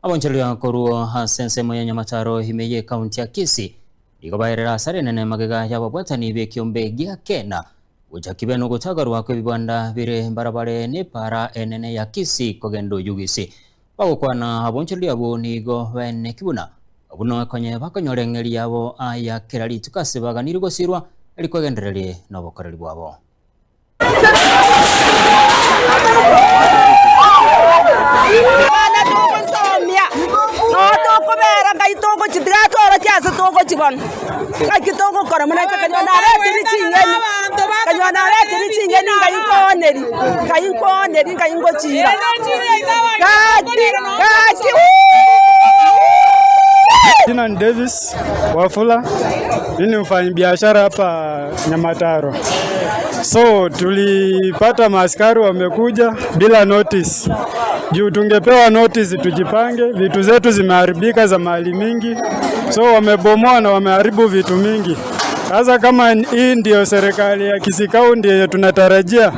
Abonchereria korwa ase ensemo ya Nyamataro ime ye ekaunti ya Kisii nigo baerera asare enene magega y'ababwatani b'ekiombe gia Kena gocha kibe nogotagarwa kw'ebibanda bire mbarabare n'epara enene ya Kisii kogenda Oyugisi. Bagokwana abonchereria abwo nigo baeneki buna buna konye bakonyora eng'eri yabo aya kera rituko ase baganiri gosirwa eri kwegendererie nobokoreri bwabo. Abana togosomia, noo tokobera ngai togochi tiga tworokia ase togochi bono. Ngaki togokora buna inche kanywa naretire ching'eni, kanywa naretire ching'eni ngai nkooneri, ngai nkooneri ngai ngochiira. Gaki, gaki Jina ni Davis Wafula, mimi ni mfanyabiashara hapa Nyamataro. So tulipata maaskari wamekuja bila notice. Juu tungepewa notice tujipange, vitu zetu zimeharibika za mali mingi, so wamebomoa na wameharibu vitu mingi. Sasa kama hii ndio serikali ya Kisii County yenye tunatarajia,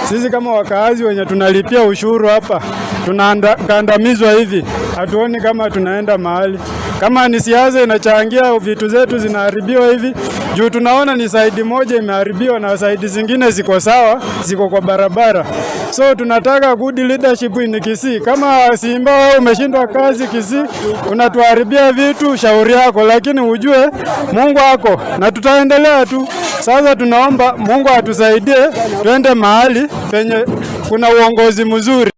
sisi kama wakaazi wenye tunalipia ushuru hapa tunakandamizwa hivi, hatuoni kama tunaenda mahali. Kama ni siasa inachangia vitu zetu zinaharibiwa hivi, juu tunaona ni side moja imeharibiwa na side zingine ziko sawa, ziko kwa barabara. So tunataka good leadership in Kisii. Kama Simba wewe umeshindwa kazi Kisii, unatuharibia vitu, shauri yako, lakini ujue Mungu ako na tutaendelea tu. Sasa tunaomba Mungu atusaidie tuende mahali penye kuna uongozi mzuri.